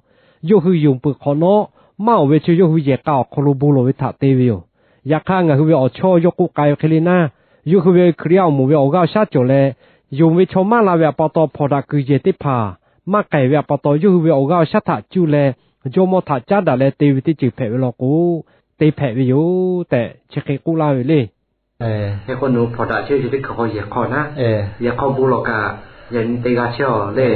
yawˇ hui yonˍ peuˬ hk'awꞈ nawˉ, maˇ oˬ ve chi yawˇ hui yehˬ k'a awˬ hk'aw lo bon lawˬ ve htaꞈ te ve yoˬ. Yaꞈ hk'aˇ ngaˬ hui ve awˬ chawˇ yawˇ k'oˆ k'ai ve hk'e le naˉ, yawˇ hui ve Hkriꞈ yaˇ awˬ moˍ ve awˬ g'aˇ awˬ shaˉ cawˬ leh, yonˍ ve chaw maˇ la ve awˬ pa taw hpawnˬ daꞈ kuiˬ yehˬ teˇ hpaˍ maˇ k'ai ve awˬ pa taw, yawˇ hui ve awˬ g'aˇ awˬ shaˉ htaꞈ cuˇ leh, Jawˇmawˇ htaꞈ caˉ daꞈ leh te ve teˇ ceuˬ hpehꞈ ve law k'o, te hpehꞈ ve yoˬ tehꞈ chi hk'e k'oˆ laˇ ve le. Hk'e k'o nawˬ hui hpawnˬ daꞈ chehˇ ve chi teˇ hkui k'o yehˬ hk'aw naˉ, yehˬ hk'aw bon lawˬ kaꞈ, yaꞈ nyi te g'a chehˇ a le.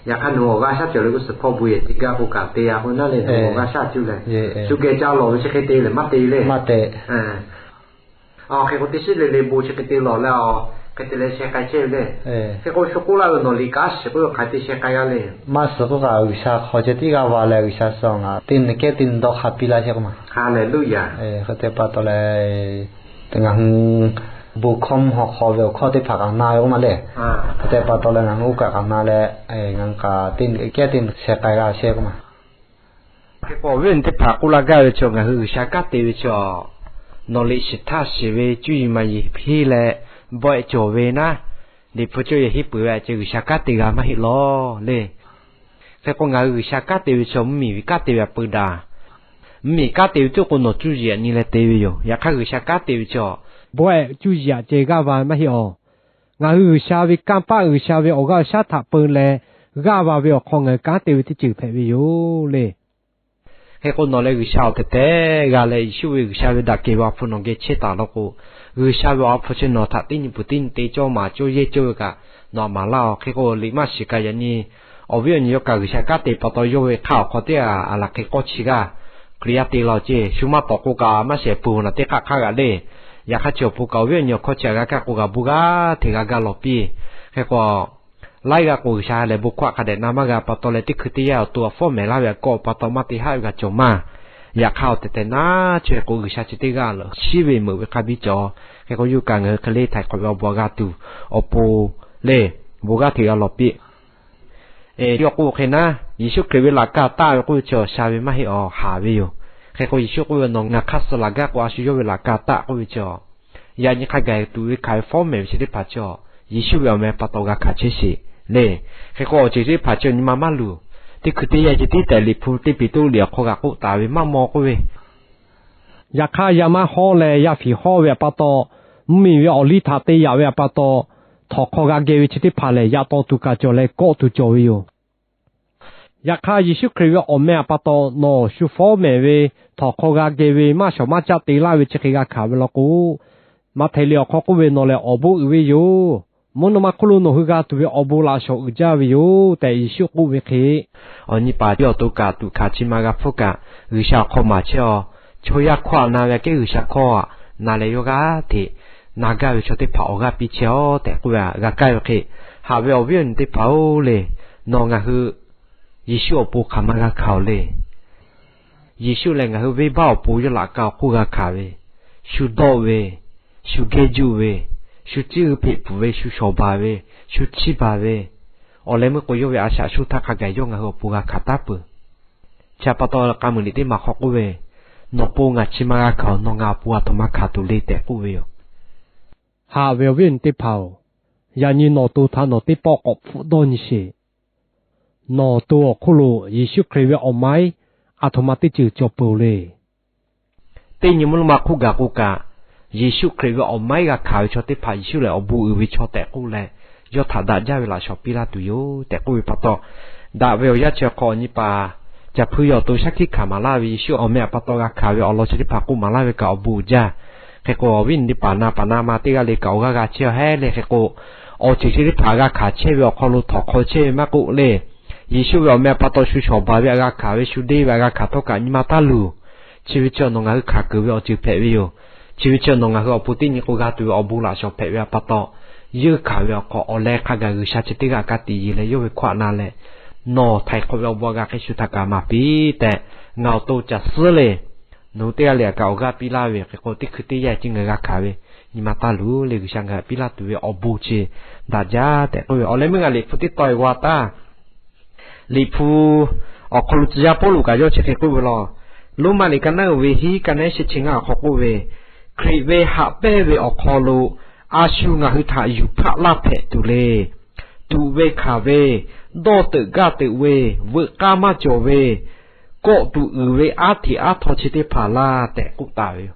Yaꞈ hk'aˇ nawˬ hui awˬ g'aˇ shaˉ cawˬ leh g'uˇ suhˍ hpawˇ bon yehˬ te gaˇ k'o kaꞈ te g'a k'o naˉ le, nawˬ hui awˬ g'aˇ shaˉ cuˇ leh, shu geh ca lawˬ ve chi hk'e te leh maˇ te le. Aˬ, hk'e k'o teˇ shiˉ le le bon chi hk'e te lawˬ leh a, hk'e te leh sheh k'ai chehˇ ve le. Hk'e k'o shu k'oˆ laˇ ve nawˬ liꞈ kanˉ shiˍ k'oˆ ve hk'aˬ hk'e te sheh k'ai g'a le. Maˇ shiˍ k'oˆ kaꞈ G'uiˬsha hk'aw ceh tiˉ g'a va leh G'uiˬsha suh ngaˬ teˇ nyi kehˉ teˇ nyi dawˇ hk'a piˇ laˇ chehˇ k'oˆ ma. Hk'e te pa taw leh, ngaˬ hui bon hkawˇ mvuhˇ haw hk'aw ve awˬ hkawˇ teˇ hpaˍ kaꞈ na ve k'oˆ ma le. Hk'e te pa taw leh ngaˬ hui oˇ kaꞈ kaꞈ na leh, ngaˬ hui kaꞈ teˇ nyi kehˉ teˇ nyi sheh k'ai g'a chehˇ k'oˆ ma. Hk'e k'o awˬ viˉ awˬ nyi teˇ hpaˍ k'oˆ laˇ gaˇ ve chi ngaˬ hui G'uiˬsha kanˉ te ve chi a, nawˬ liꞈ shiˍ htaˇ shiˍ ve cuˇ yiˍ maˍ yiˍ hpeˇ leh bawehˆ cawˬ ve naˉ, Liꞈ hpu cawˇ yehˬ henˇ peuˬ ve a ceh G'uiˬsha kanˉ te g'a maˇ heˆ lawˬ le. Hk'e k'o ngaˬ hui G'uiˬsha kanˉ te ve chi mvuhˇmiˬ ve kanˉ te ve a peu daꞈ. Mvuhˇmiˬ kanˉ te ve tiˉ k'o nawˬ cuˇ yiˍ aꞈ nyi leh te ve yoˬ. Yaꞈ hk'aˇ G'uiˬsha kanˉ te ve chi a, bawehˆ cuˇ yiˍ aꞈ ceh g'aˇ va maˇ heˆ awˬ. Ngaˬ hui G'uiˬsha ve kanˇ paˆ G'uiˬsha ve awˬ g'aˇ awˬ shaˉ htaꞈ peu leh g'aˇ va ve awˬ hk'aw ngaˬ hui kanˉ te ve teˇ ceuˬ hpehꞈ ve yoˬ le. Hk'e k'o nawˬ leh G'uiˬsha awˬ tehˬ tehˬ g'a leh Yeˍsuˆ ve G'uiˬsha ve daꞈ kehˬ ve awˬ ha hpu nawˬ geh chehˇ taˍ law k'o, G'uiˬsha ve awˬ ha hpu chi nawˬ htaꞈ teˇ nyi peuˬ teˇ nyi te cawˇ maˍ cawˇ yehˇ cawˇ ve kaꞈ nawˬ aꞈ maˍ laˇ oˬ. Hk'e k'o liꞈ maˇ shiˍ kaꞈ yaꞈ nyi awˬ viˉ awˬ nyi yawˇ kaꞈ G'uiˬsha kanˉ te pa taw yawˇ ve hk'aˇ awˬ hk'aw teˇ g'aˇ aˬ laˬ hk'e k'awˇ chi g'aˇ Hkriꞈ yaˇ te la oˬ ceˇ. Shu maˇ tawˍ k'o kaꞈ maˇ shehˍ peuˬ naˬ teˇ hk'aˇ hk'aˇ g'aꞈ le. Yaꞈ hk'aˇ chi awˬ pon kaꞈ awˬ viˉ awˬ nyi awˬ hkawˇ chi aꞈ g'a kaˇ k'o g'a bon g'aˇ hteꞈ g'a ga lawˬ piˇ. Hk'e k'o laiˉ g'aˇ k'o G'uiˬsha ha lehˬ bon hkawˇ hk'a dehꞈ na maˇ g'a pa taw leh teˇ hkui teˇ yanˇ awˬ to awˬ fawˉ mehˍ laˇ ve aꞈ kawˆ pa taw maˇ te haˆ ve g'a cawˬ maˇ. Yaꞈ hk'aˇ awˬ tehˬ tehˬ naˉ chi hk'e k'o G'uiˬsha chi teˇ g'aˇ lawˬ shiˉ ve meuꞈ ve hk'a biˇ cawˬ. Hk'e k'o yawˇ kaꞈ ngaˬ hui hk'e le htaiˍ hk'awꞈ ve awˬ bon g'a tuˬ awˬ pon le, bon g'aˇ hteꞈ g'a lawˬ piˇ. Yawˇ k'oˆ hk'e naˉ, Yeˍsuˆ Hkriꞈ ve laꞈ ka taˆ ve k'oˆ ve chi awˬ sha ve maˇ heˆ awˬ, haˍ ve yoˬ. Hk'e k'o Yeˍsuˆ k'oˆ ve, nawˬ ngaˬ hk'aˇ suh laˬ gaˇ k'o a shu yawˇ ve laꞈ ka taˆ k'oˆ ve chi a, yaꞈ nyi hk'a gaˬ tuˬ ve hkanˍ ve fawˉ mehˍ ve chi teˇ hpaˍ chi a, Yeˍsuˆ ve awˬ meh pa taw g'a hkanˍ chehˇ sheˍ le. Hk'e k'o awˬ ceuˬ chi teˇ hpaˍ chi a nyi ma maˇ luˬ. Teˇ hkui teˇ yanˇ ceh tiˉ tehꞈ Liꞈ hpu teˇ Peˍtruˆ liꞈ awˬ hk'aw g'a k'oˆ taˍ ve maˇ maw k'oˆ ve, yaꞈ hk'aˇ yaˇ maˇ hawˉ leh yaˇ fiˍ hawˉ ve aꞈ pa taw, mvuhˇmiˬ ve awˬ liˇ htaꞈ te yaꞈ ve aꞈ pa taw, htawnˍ hk'aw g'a geh ve chi teˇ hpaˍ lehˬ yaꞈ taw tuˬ kaꞈ cawˬ leh kawˆ tuˬ cawˬ ve yoˬ. Yaꞈ hk'aˇ Yeˍsuˆ Hkriꞈ ve awˬ meh aꞈ pa taw nawˬ shu fawˉ mehˍ ve htawnˍ hk'aw g'a geh ve maˇ shawˍ maˇ caˆ te laˇ ve chi hk'e g'a hkanˍ ve law k'o, Maꞈhtehˍ liꞈ awˬ hk'aw k'oˆ ve, nawˬ lehˬ awˬ bon uiˍ ve yoˬ. mvuhˇ naw ma hk'oˆ lo nawˬ hui g'a tuˬ ve awˬ bon laꞈ shawˍ uiˍ jaˇ ve yoˬ tehꞈ Yeˍsuˆ k'oˆ ve hk'e, awˬ nyi paˍ awˬ to kaꞈ tuꞈ hkanˍ chi ma g'a hpfuhˇ kaꞈ, G'uiˬsha awˬ hk'aw maˍ chehˇ-aw. Chaw yaˇ hkawˇ aꞈ na ve aꞈ kehˉ G'uiˬsha hkawˇ aꞈ na leh yawˇ g'aˇ hteꞈ na gaˇ ve chaw teˇ hpaˍ awˬ g'aˇ piˇ chehˇ-aw tehꞈ k'oˆ ve g'a kaˇ ve hk'e, haꞈ ve awˬ viˉ awˬ nyi teˇ hpaˍ-oˬ le, nawˬ ngaˬ hui Yeˍsuˆ awˬ pon hk'aˬ ma g'a hkanˍ-oˬ le. Yeˍsuˆ lehˬ ngaˬ hui venˇbaˆ awˬ pon yawˇ laꞈ ka awˬ hk'oˆ g'a hkanˍ ve, shu dawˆ ve, shu gehˇ juˆ ve, shu ciˇ hui hpeꞈ pfuhˍ ve, shu shawˍ baˬ ve, shu chiˇ baˬ ve, awˬ leh meuˇ k'o yawˇ ve a shaꞈ sho htaˇ hk'a gaˬ yawˇ ngaˬ hui awˬ pon g'a hkanˍ taˉ peuˬ. Chi pa taw k'a muiˬ liꞈ teˇ maˬ hk'aw k'oˆ ve, Nawˬ pon ngaˬ chi ma g'a hkanˍ-oˬ, nawˬ ngaˬ awˬ pon aˬ htoꞈ ma hkanˍ tuˬ le tehꞈ k'oˆ ve yoˬ. Haꞈ ve awˬ viˉ awˬ nyi teˇ hpaˍ-oˬ, yaꞈ nyi nawˬ to htaꞈ nawˬ teˇ pawˆ k'awꞈ hpfuhˆ dawˇ nyi sheˍ. Nawˬ to awˬ hk'oˆ lo Yeˍsuˆ Hkriꞈ ve awˬ maiˉ aˬ htoꞈ ma teˇ ceuˬ cawˬ peuˬ-oˬ le. Teˇ nyi mvuhˇ naw ma hk'oˆ gaˬ k'o kaꞈ, Yeˍsuˆ Hkriꞈ ve awˬ maiˉ g'a hkanˍ ve chaw teˇ hpaˍ Yeˍsuˆ lehˬ awˬ bon uiˍ ve chaw tehꞈ k'oˆ leh, yawˇ htaꞈ daꞈ jaˇ ve laꞈ shawˍ piˇ laˇ tuˬ yoˬ tehꞈ k'oˆ ve pa taw, daꞈ ve awˬ yanˇ chi awˬ hk'aw awˬ nyi paˍ Caˬ hpuiˇ yaw awˬ to shaˉ hkiˆ hkanˍ maˍ laˇ ve Yeˍsuˆ awˬ meh awˬ pa taw g'a hkanˍ ve awˬ lawn chi teˇ hpaˍ k'oˆ maˍ laˇ ve kaꞈ awˬ bon uiˍ jaˇ. Hk'e k'o awˬ viˉ awˬ nyi teˇ hpaˍ na paˍ na ma teˇ g'aˇ le kaꞈ awˬ g'aˇ g'a chehˇ-aw hehˉ le. Hk'e k'o, awˬ ceuˬ chi teˇ hpaˍ g'a hkanˍ chehˇ ve awˬ hk'aw lo htawnˍ hk'aw chehˇ ve maˇ k'oˆ le, Yeˍsuˆ ve awˬ meh awˬ pa taw shu shawˍ baˬ ve aꞈ g'a hkanˍ ve, shu deˇ ve aꞈ g'a hkanˍ htawˇ kaꞈ nyi ma taˇ luˬ. Chi ve chi nawˬ ngaˬ hui hkanˍ keunˍ ve awˬ ceuˬ hpehꞈ ve yoˬ. Chi ve chi nawˬ ngaˬ hui awˬ pon teˇ nyi k'o g'a tuˬ ve awˬ bon laꞈ shawˍ hpehꞈ ve pa taw, yeunˇ hkanˍ ve awˬ hk'aw awˬ leh hk'a gaˬ G'uiˬsha chi teˇ g'aˇ ka tiꞈ yeˬ leh yawˇ ve hkawˇ aꞈ na leh, nawˬ htaiˍ hk'awꞈ ve awˬ bon aꞈ g'a hk'e shu htaꞈ kaꞈ maˍ piˇ tehꞈ, ngaˬ awˬ to caˬ suhˉ le. Nawˬ hui teˇ g'aˇ le aꞈ kaꞈ awˬ g'aˇ piˇ laˇ ve hk'e k'o, teˇ hkui teˇ yanˇ ceh ngaˬ g'a hkanˍ ve, nyi ma taˇ luˬ le. G'uiˬsha ngaˬ hui piˇ laˇ tuˬ ve awˬ bon chi daꞈ jaˇ tehꞈ k'oˆ ve. Awˬ leh meuˇ ngaˬ Liꞈ hpu teˇ taw-e g'a taˇ. Liꞈ hpu awˬ hk'aw lo tcuh yaˇ Pawˇluꞈ kaꞈ yawˇ chi hk'e k'oˆ ve law. Roˉmaꞈ liꞈ ka naˉ uiˍ ve hiˉ ka naˉ shehˆ chi ngaˇ awˬ hk'aw k'oˆ ve, Hkriꞈ ve haꞈ pehnˇ ve awˬ hk'aw lo a shu ngaˬ hui htaꞈ yuˬ hpaˆ laˇ hpehꞈ tuˬ le. Tuꞈ ve hkanˍ ve, dawˇ teuꞈ gaˇ teuꞈ ve, veuꞈ k'aˇ maˇ cawˬ ve, kawˆ tuˬ uiˍ ve aˉ hteꞈ aˉ htaw chi teˇ hpaˍ laˇ tehꞈ k'oˆ taˍ ve yoˬ.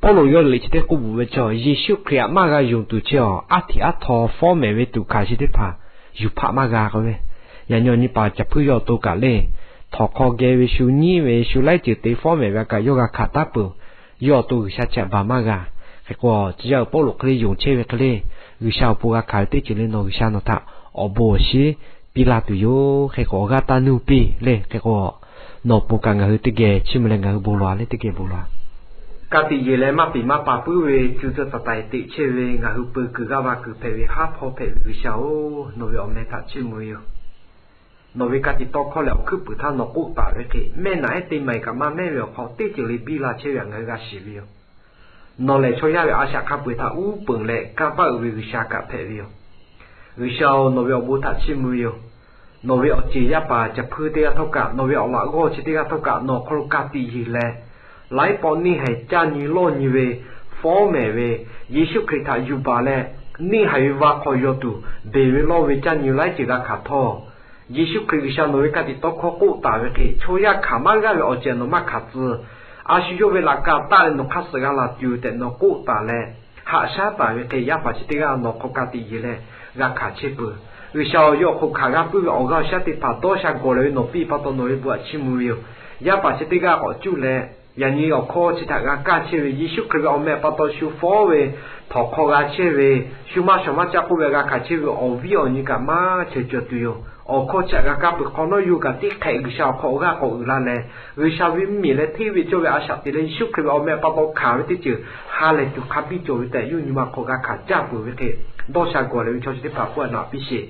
Pawˇluꞈ yawˇ liꞈ chi teˇ k'oˆ bvuhꞈ ve chaw, Yeˍsuˆ Hkriꞈ aꞈ maˇ g'a yonˍ tuˬ chi awˬ aˉ hteꞈ aˉ htaw fawˉ mehˍ ve tuꞈ hkanˍ chi teˇ hpaˍ yuˬ hpaˆ maˇ g'a k'oˆ ve. Yaꞈ nyi awˬ nyi paˍ Caˬ hpuiˇ yaw awˬ to kaꞈ le, htawnˍ hk'aw geh ve shu nyiˉ ve shu laiˉ ceuˬ te fawˉ mehˍ ve aꞈ kaꞈ yawˇ g'a hkanˍ taˉ peuˬ. Yawˇ awˬ to G'uiˬsha chi aꞈ baˬ maˇ g'a. Hk'e k'o, tcuh yaˇ uiˍ Pawˇluꞈ hk'e le yonˍ chehˇ ve hk'e le, G'uiˬsha awˬ pon g'a hkanˍ ve teˇ ceuˬ le nawˬ G'uiˬsha nawˬ htaꞈ awˬ bon awˬ shiˉ piˇ laˇ tuˬ yoˬ. Hk'e k'o awˬ g'aˇ taˇ nuˇ piˇ le. Hk'e k'o, nawˬ pon kaꞈ ngaˬ hui teˇ geh chiˇ mvuh leh ngaˬ hui bon lawˬ-a le, teˇ geh bon lawˬ-a. Ka tiꞈ yeˬ leh maˇ piˍ maˇ pa puiˉ ve cu tcuh taˍ taiˍ teꞈ chehˇ ve ngaˬ hui peu kuiˬ g'aˇ va kuiˬ hpehꞈ ve haˉ hpawˇ hpehꞈ ve G'uiˬsha-oˬ, nawˬ ve awˬ meh htaꞈ chiˇ mvuh ve yoˬ. Nawˬ ve ka tiꞈ tawˇ hkawˇ leh awˬ hkuiˉ puiˍ htaˇ nawˬ k'oˆ taˍ ve hk'e, mehˆ naꞈ ehˉ teˇ ma-e kaꞈ maˇ mehˉ ve awˬ hk'aw teˇ ceuˬ le biˇ la chehˇ ve htaꞈ ngaˬ hui g'a shiˍ ve yoˬ. Nawˬ lehˬ chaw yaˇ ve a shaꞈ hk'a peu-eˬ htaꞈ uˉ peunˍ leh kanˇ paˆ uiˍ ve G'uiˬsha kaꞈ hpehꞈ ve yoˬ. G'uiˬsha-oˬ, nawˬ ve awˬ bon htaꞈ chiˇ mvuh ve yoˬ. Nawˬ ve awˬ ceˬ yaˇ paˍ Caˬ hpuiˇ teˇ g'aˇ htawˇ kaꞈ, nawˬ ve awˬ laꞈ g'awˇ chi teˇ g'aˇ htawˇ kaꞈ nawˬ awˬ hk'aw lo ka tiꞈ yeˬ leh, laiˉ pawˆ neˇ haiˬ caˇ nyi lawˇ nyi ve, fawˉ mehˍ ve, Yeˍsuˆ Hkriꞈ htaꞈ yuˬ baˬ leh, neˇ haiˬ ve va hk'aw yaw tuˬ beˬ ve lawˇ ve caˇ nyi laiˉ ceuˬ g'a hkanˍ htawˇ, Yeˍsuˆ Hkriꞈ G'uiˬsha nawˬ ve ka tiꞈ tawˇ hkawˇ k'oˆ taˍ ve hk'e, chaw yaˇ hkanˍ maˇ g'aˇ ve awˬ ceuˬ nawˬ maˇ hkanˍ tcuh. A shu yawˇ ve laꞈ ka taˆ leh nawˬ hk'aˇ suh g'a laˬ tuˬ tehꞈ nawˬ k'oˆ taˍ leh, haꞈ shaˉ taˍ ve hk'e yaˇ paˍ chi teˇ g'aˇ nawˬ hk'aw ka tiꞈ yeˬ leh g'a hkanˍ chehˇ peuˬ. G'uiˬsha-oˬ, yawˇ awˬ hk'aw hkanˍ g'a puiˉ ve awˬ g'aˇ awˬ shaˉ teˇ hpaˍ dawˇ sha gawˬ leh ve nawˬ piˇ pa taw nawˬ ve bon htaꞈ chiˇ mvuh ve yoˬ. Yaˇ paˍ chi teˇ g'aˇ k'awꞈ cuˇ leh, yaꞈ nyi awˬ hkawˇ chi htaꞈ g'a kaˇ chehˇ ve, Yeˍsuˆ Hkriꞈ ve awˬ meh awˬ pa taw shu fawˉ ve, htawnˍ hk'aw g'a chehˇ ve, shu maˇ shawˍ maˇ caˆ k'oˆ ve g'a hkanˍ chehˇ ve awˬ viˉ awˬ nyi kaꞈ maˇ cheuˬ cawˬ tuˬ yoˬ. Awˬ hkawˇ chi htaꞈ g'a kaˇ peuˬ hk'awꞈ nawˉ yawˇ hui kaꞈ teˇ hk'ehꞈ G'uiˬsha awˬ hk'aw awˬ g'aˇ k'awꞈ uiˍ la leh, G'uiˬsha ve mvuhˇmiˬ leh hteˇ ve cawˇ ve a shaꞈ te leh Yeˍsuˆ Hkriꞈ ve awˬ meh awˬ pa taw hkanˍ ve teˇ ceuˬ ha lehˬ tuˬ hk'a biˇ cawˬ ve tehꞈ yawˇ nyi ma hk'aw g'a hkanˍ caˇ peuˬ ve hk'e, dawˇ sha gawˬ leh ve chaw chi teˇ hpaˍ k'oˆ a naꞈ piˇ sheˍ.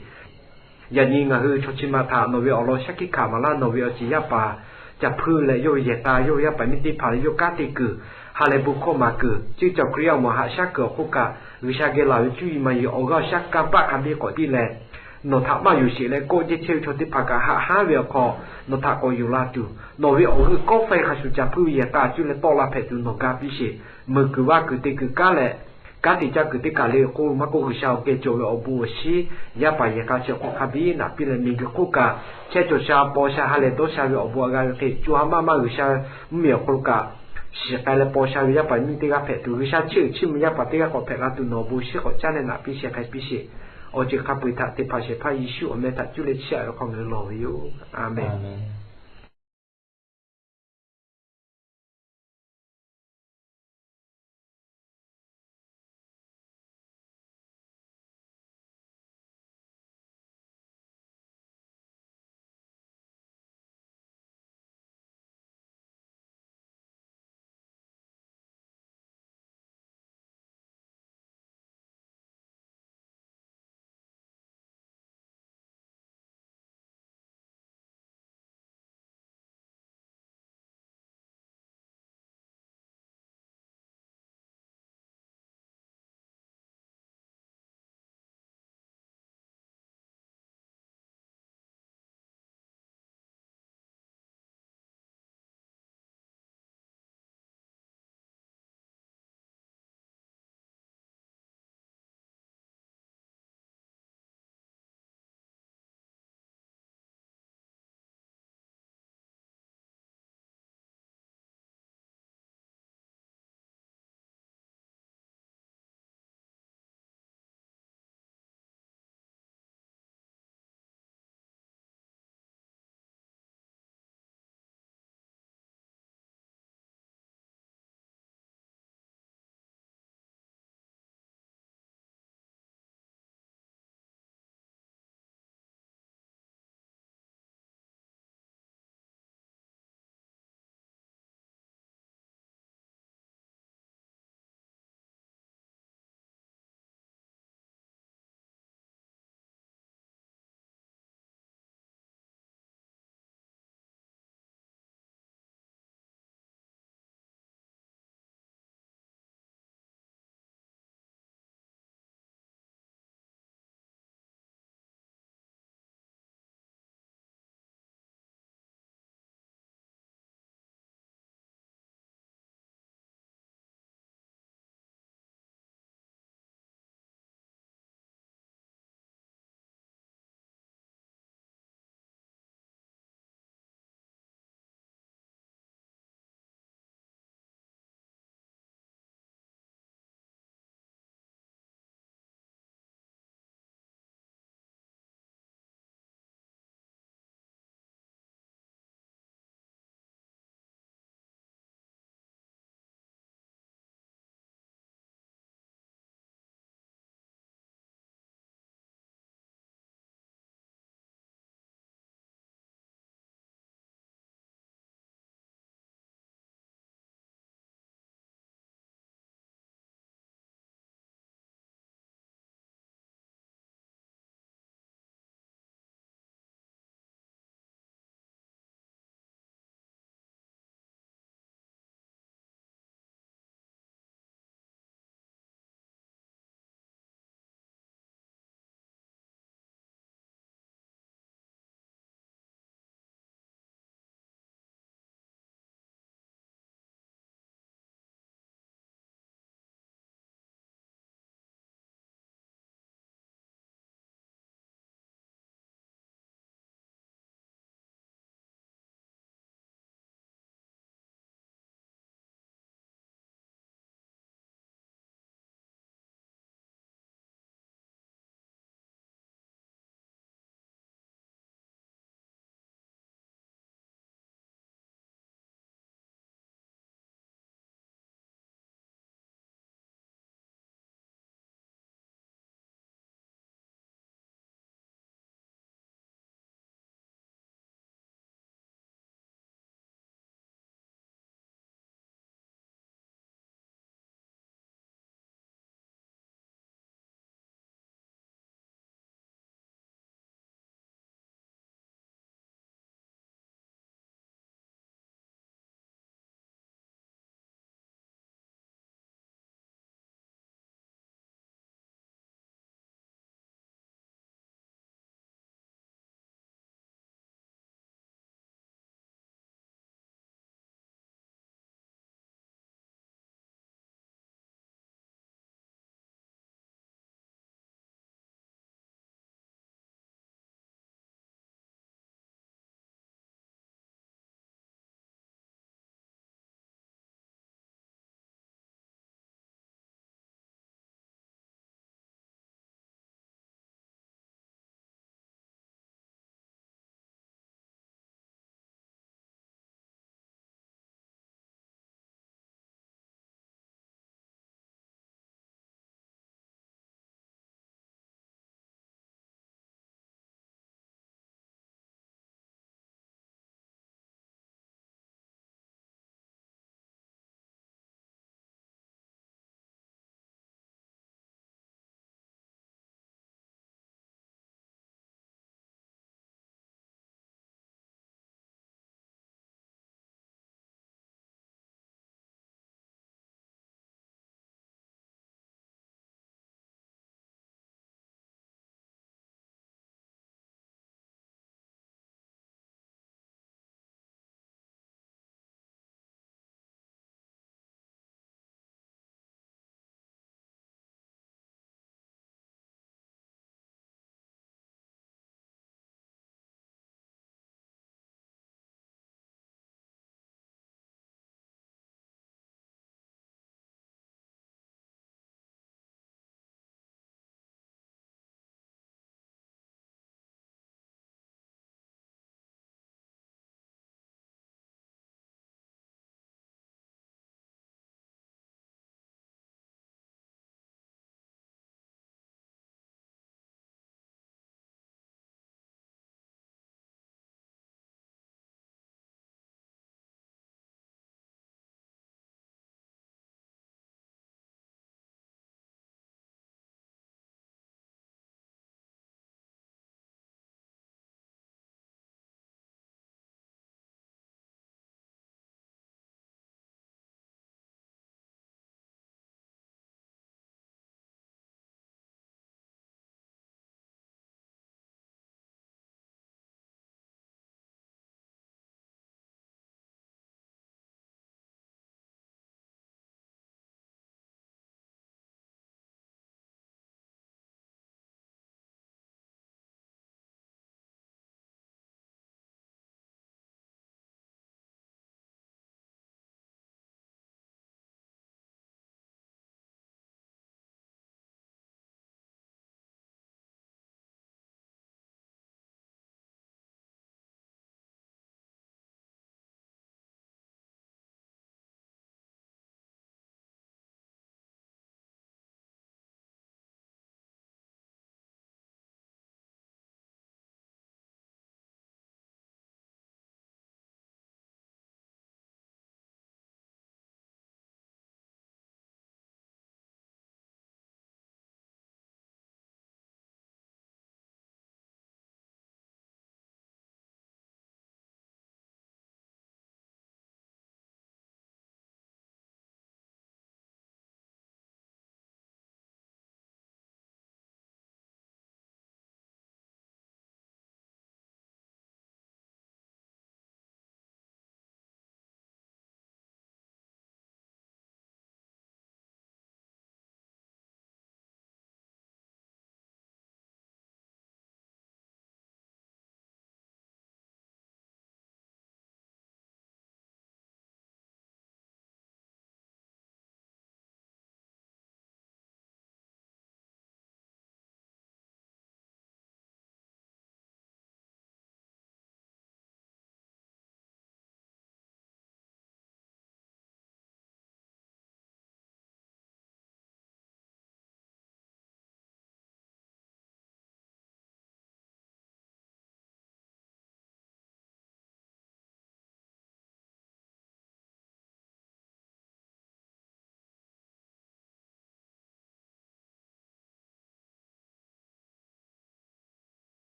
Yaꞈ nyi ngaˬ hui chaw chi ma htaꞈ nawˬ ve awˬ lawn shaˉ hkiˆ hkanˍ maˍ laˇ, nawˬ ve awˬ ceˬ yaˇ paˍ Caˬ hpuiˇ leh yawˇ ve yehˬ k'a, yawˇ ve yaˇ paˍ miˇ teˇ hpaˍ leh yawˇ kanˉ te kuiˬ ha lehˬ bon hkawˇ maˍ kuiˬ, ceˇ cawˬ Hkriꞈ yaˇ awˬ moˍ haꞈ shaˉ kuiˬ awˬ hk'oˆ kaꞈ, G'uiˬsha geh laˬ ve cuˇ yiˍ maˍ yiˍ awˬ g'aˇ awˬ shaˉ kanˇ paˆ hk'a biˇ k'awꞈ piˇ leh, nawˬ htaꞈ maˇ yonˍ sheˍ leh kawˆ jehˇ chehˇ ve chaw teˇ hpaˍ kaꞈ haꞈ haˉ ve awˬ hk'aw nawˬ htaꞈ k'awꞈ yonˍ la tuˬ, nawˬ ve awˬ g'euˆ kawˆ faiˇ hk'a shuˍ Caˬ hpuiˇ ve yehˬ k'a cuˇ leh tawˆ la hpehꞈ tuˬ nawˬ ga piˇ sheˍ. Meuˬ kuiˬ vaˇ kuiˬ te kuiˬ kanˉ leh kanˉ te caˇ kuiˬ teˇ kaˬ le k'o maˇ k'oˆ, G'uiˬsha awˬ geh cawˬ ve awˬ bon awˬ shiˉ yaˇ paˍ yehˬ k'a chi awˬ hk'aw hk'a biˇ naꞈ piˇ leh, miˬguiˬ hk'oˆ kaꞈ chehˇ cawˬ sha paw sha ha lehˬ dawˇ sha ve awˬ bon aꞈ g'a ve hk'e, co ha maˇ maˇ G'uiˬsha mvuhˇmiˬ awˬ hk'aw lo kaꞈ shiˍ k'ai leh paw sha ve yaˇ paˍ miˇ teˇ g'aˇ hpehꞈ tuˬ, G'uiˬsha chiˇ uiˍ chiˇ mvuh yaˇ paˍ teˇ g'aˇ k'awꞈ hpehꞈ la tuˬ nawˬ awˬ bon shiˉ k'awꞈ caˉ leh naꞈ piˇ sheˍ, k'ai piˇ sheˍ. Awˬ ceuˬ hk'a peu-eˬ htaꞈ teˇ hpaˍ shehˍ hpaˇ Yeˍsuˆ awˬ meh htaꞈ cuˇ leh chiˇ aꞈ ve hk'aw ngaˬ hui lawˬ ve yoˬ. A menˬ.